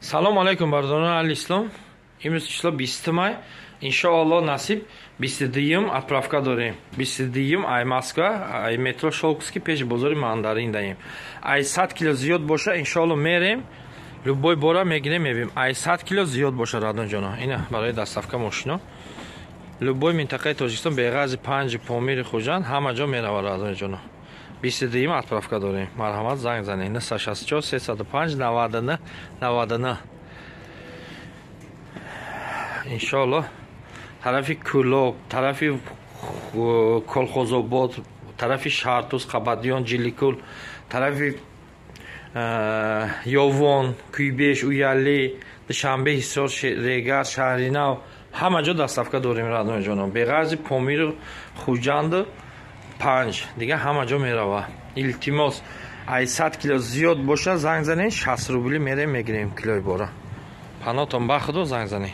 Салом алейкум, бародарони аҳли ислом. Имрӯз число 20 май, иншоалло, насиб, 22-юм отправка дорем. 22-юм ай Москва, ай метро Щёлковский, пеши бозори Мандарин даем. Ай 100 кило зиёд боша, иншоалло, мерем, любой бора мегирем, мебим. Ай 100 кило зиёд боша, радонҷоно. Ина барои доставка мошино. Любой минтақаи Тоҷикистон, беғарзи Панҷи, Помири, Хуҷанд, ҳама ҷо мерава, радонҷоно. 22-юм отправка дорем. Марҳамат, занг занед: 964 305 99 99. Иншоалло, тарафи Кӯлоб, тарафи Колхозобод, тарафи Шаҳртуз, Қабадиён, Ҷиликул, тарафи Ёвон, Кӯйбеш, Уялӣ, Душанбе, Ҳисор, Регар, Шаҳринав, ҳама ҷо доставка дорем, радонҷоно. Беғарзи Помиру Хуҷанду Панҷ, дига ҳама ҷо мерава. Илтимос, ай 100 кило зиёд боша, занг занед, 60 рубли мерем, мегирем килои бора. Панотон ба худо, занг занед.